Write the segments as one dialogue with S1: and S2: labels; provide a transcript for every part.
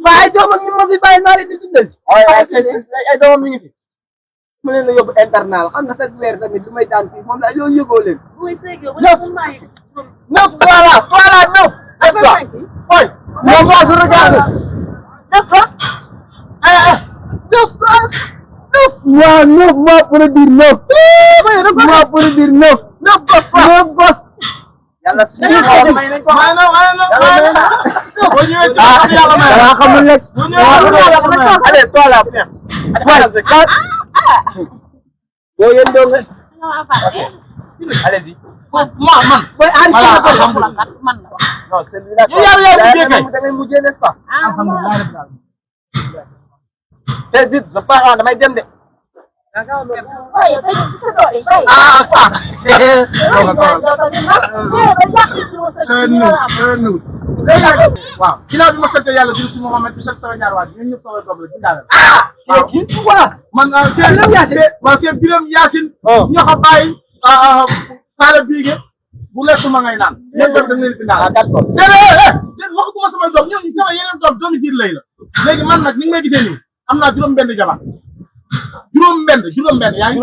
S1: waaye doomam ñu ma fi bàyyi naa leen di dundal.
S2: waaye ay doomam mi ngi fi.
S1: mu leen la yóbbu internal xam nga chaque weer tamit lu may daan fii moom la yow yëgoo leen. neuf voilà neuf. oui moom moo su regardé. neuf waaw neuf moo pour dire neuf. moo pour dire neuf. neuf gos. yàlla suñu xaw may nañ ko. boo ñëwee ci yàlla may la xamul rek. allez toi là bien. boo yéen doo nga. allez-y.
S3: man.
S2: non celui-là. da ngay mujjee n'est-ce pas. très vite je pars damay dem de.
S3: waaw ginnaaw bi ma sant yàlla jël si Mouhamed bi sant sama ñaar waat ñun ñëpp sama doom la ci daal.
S2: kii voilà.
S3: man seen Biram Yacine. ñoo ko bàyyi Sala Bigué bu lekkuma ngay naan. ñoom ñoom dañ leen di naan.
S2: d'accord.
S3: déedéet waxuma samay doom ñoom sama yeneen doom doomu jiir lay la. léegi man nag ni nga may gisee nii am naa juróom-benn jabar. juróom-benn yaa ngi.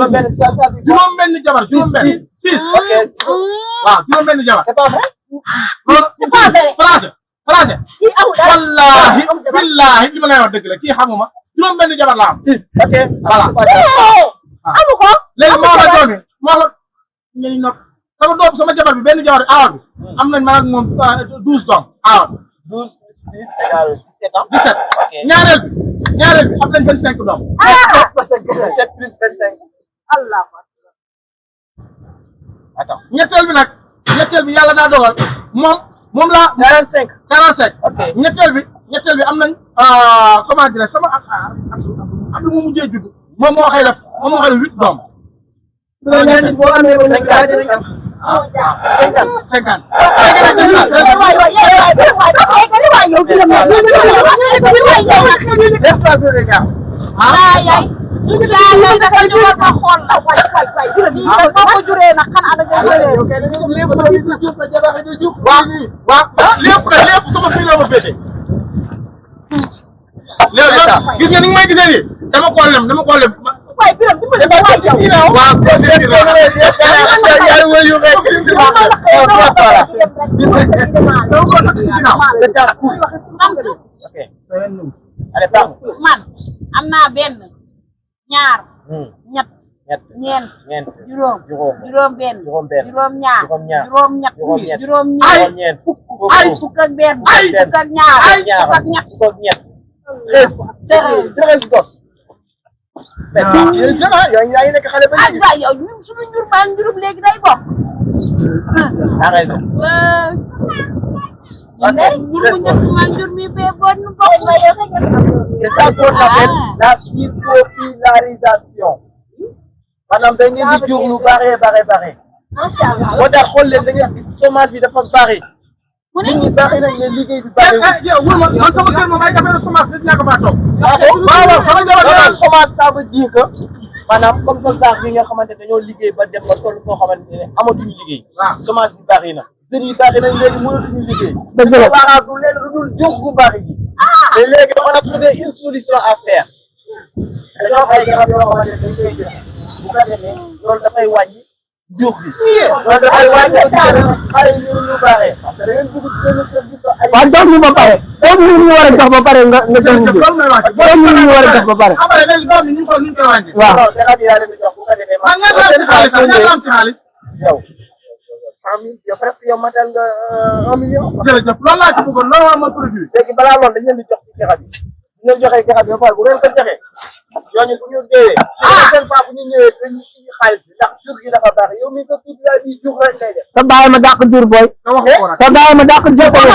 S3: juróom-benn jabar juróom-benn. six
S2: ok.
S3: waaw juróom-benn jabar.
S2: c'est pas vrai.
S3: français. wallaahi billaahi li ma ngay wax dëgg la kii xamuma juróom-benn jabar la am.
S2: six ok.
S3: voilà.
S4: amu ko.
S3: léegi moo la doon moo la ñuy nopp sama jabar bi benn jabar awa bi am nañ ma ak moom 12 doom awa bi.
S2: 12 6 égale 17 ans.
S3: 17
S2: ok.
S3: ñaareel bi am nañ 25 doom.
S2: 17 plus 25.
S4: Allah.
S2: attends.
S3: ñetteel bi yàlla daa dogal moom la
S2: 45.
S3: 45.
S2: ok.
S3: ñetteel bi am nañ comment dire sama am lu mu mujjee judd moom moo xëy def 8 doom.
S2: boo amee 50.
S3: 50.
S2: déplacé les gars.
S3: lépp sama fii la ma féete. léegi gis nga ni nga may gisee nii dama koo lem.
S4: waaye Biram dimbali ma waay yow.
S3: waaw
S4: man am naa benn ñaar ñett ñeent juróom-benn juróom-ñaar juróom-ñett juróom-ñeent fukk ak benn fukk ak ñaar fukk ak ñett
S2: 13 gos. mais yéen sën ah yaa ngi nekk xale ba léegi.
S4: waaw yow ñun suñu njur maa njurum léegi day bokk.
S2: daa raison. C'est ça qu'on appelle la surpopularisation. maanaam da ngeen di jur lu bare.
S4: macha allah.
S2: moo tax xool leen da ngeen gis chômage bi dafa bare. nit ñi bari nañ ne liggéey bi bare.
S3: yow wul ma man sama kër moom ay affaire chômage nit ñaa ko faa toog.
S2: waaw sama jabar chômage ça veut dire que maanaam comme ça sax yi nga xamante ne dañoo liggéey ba dem ba toll koo xamante ne amatuñu liggéey.
S3: waaw
S2: chômage bi bari na. jeunes yi bari nañ léegi mënatuñu liggéey.
S1: dëgg la
S2: waaw du leen lu dul jur gu bari gi. mais léegi on a trouvé une solution à faire. dañoo ay garab yoo xamante ne dañ koy jël bu ko defee loolu dafay wàññi jur gi. loolu dafay wàññi xale yi ñu bare parce que da ngeen dugg ci benn kër gi ko ay.
S1: waaw jox ñu ba pare jox ñu war a jox ba pare nga jox ñu ñu war a jox ba pare.
S3: après léegi doom yi ñu xool ñu koy wàññi.
S1: waaw
S2: non garab yi daa leen di jox bu ko defee.
S3: man nga am ci xaalis
S2: yow 100 000 yow presque yow matal nga 1 million.
S3: jërëjëf loolu laa ci bëggoon loolu waa ma produit.
S2: léegi balaa loolu dañ leen di jox ci garab yi bu ñu leen joxee garab yi ba pare bu ngeen ko joxee ñooñu bu ñu deewee. seen fois bu ñu ñëwee dañuy indi xaalis bi ndax jur gi dafa baax yow mii sa tuuti yaay bi jur rek ngay def.
S1: sa bàyyi ma dàq jur booy.
S3: nga wax ko nag.
S1: sa bàyyi ma dàq jur booy.